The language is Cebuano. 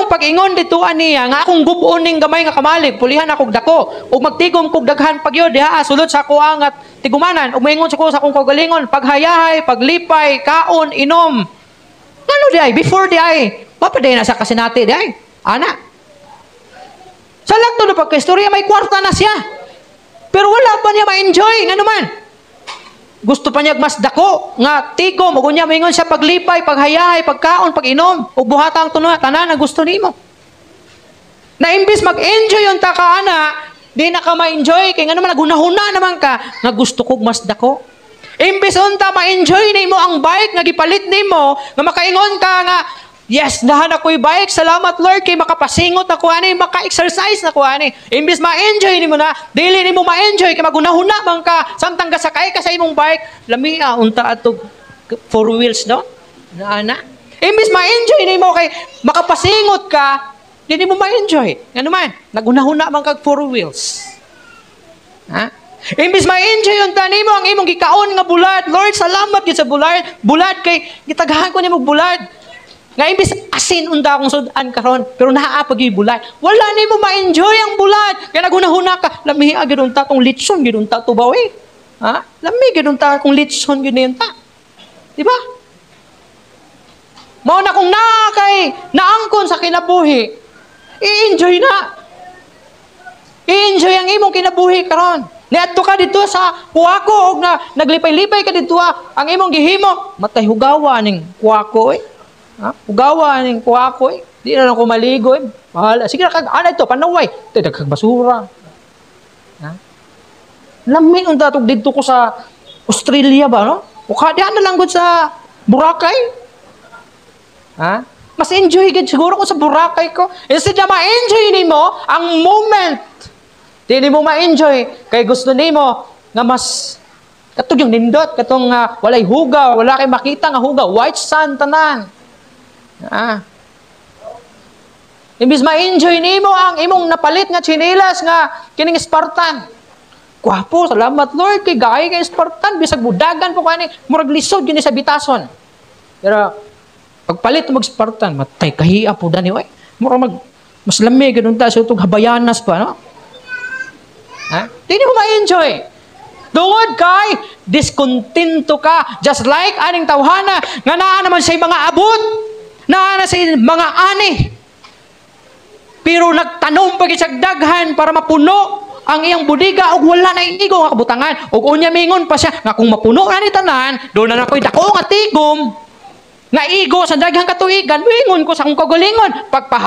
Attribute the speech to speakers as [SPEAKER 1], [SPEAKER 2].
[SPEAKER 1] Pag-ingon dito niya nga akong gub-on ning gamay nga kamalig, pulihan akong dako ug magtigom kog daghan pagyud diha sulod sa ako at tigumanan, ug maingon sa ko sa akong kaugalingon, paghayahay, paglipay, kaon, inom. Ngano di ay before di ay wa pa na sa kasinati di ay ana? Sa langto na pagkaistorya, may kwarta na siya. Pero wala pa niya ma-enjoy. Ngano man? Gusto pa niya mas dako nga tigom ug unya moingon siya paglipay, paghayahay, pagkaon, pag-inom ug buhata ang tuno tanan ang gusto nimo. Na imbis mag-enjoy unta ka ana, di na ka ma-enjoy kay ngano man, naghunahuna naman ka nga gusto kog mas dako. Imbis unta ma-enjoy nimo ang bike nga gipalit nimo, nga makaingon ka nga, "Yes, nahan ako'y bike. Salamat, Lord, kay makapasingot ako ani, maka-exercise na ko ani." Imbis ma-enjoy nimo na, dili nimo ma-enjoy kay magunahuna man ka samtang gasakay ka sa imong bike, "Lamia unta atog four wheels, no?" Na ana. Imbis ma-enjoy nimo kay makapasingot ka, di nimo ma-enjoy. Ngano man? Nagunahuna man kag four wheels. Ha? Imbis ma-enjoy unta nimo ang imong gikaon nga bulad. "Lord, salamat gyud sa bulad. Bulad kay gitagahan ko nimo bulad." Nga imbis asin unta akong sudan karon, pero naa pa gyud bulad. Wala nimo ma-enjoy ang bulad. Kay naghunahuna ka, "Lami gyud unta tong litson gyud unta to ba, oy?" Ha? Lami gyud unta kung litson gyud unta. Di ba? Mao na kung naa kay naangkon sa kinabuhi, i-enjoy na. I-enjoy ang imong kinabuhi karon. Niadto ka dito sa Kuwako og na naglipay-lipay ka dito, ang imong gihimo, "Matay, hugawa ning Kuwako eh. Ha? Hugawa ning Kuwako eh. Di na lang ko maligo eh. Bahala. Sige na kag ana ito panaway. Tay daghang basura." Ha? Lami unta tug didto ko sa Australia ba, no? O kadiha na lang gud sa Boracay. Ha? Mas enjoy gid siguro ko sa Boracay ko. Instead na ma-enjoy nimo ang moment, di nimo ma-enjoy kay gusto nimo nga mas katong yung nindot, katong walay hugaw, wala kay makita nga hugaw, white sand tanan. Ah. Imbis ma-enjoy nimo ang imong napalit nga tsinelas nga kining Spartan. "Gwapo, salamat, Lord, kay gay kay Spartan, bisag budagan po kani, murag lisod gyud ni sa bitason." Pero pagpalit mo mag Spartan, "Matay, kahiya po dani oy. Mura mag mas lami gyud unta sa itong Habayanas pa, no?" Ha? Di mo ma-enjoy. Tungod kay diskontento ka, just like aning tawhana nga naa naman siya mga abot, naa na siya mga ani. Pero nagtanom pa gyud siya daghan para mapuno ang iyang budiga ug wala na igo nga kabutangan. Ug unya mingon pa siya nga kung mapuno na ni tanan, doon na ako'y dako nga tigom nga igo sa daghang katuigan, moingon ko sa akong kagalingon, pagpahay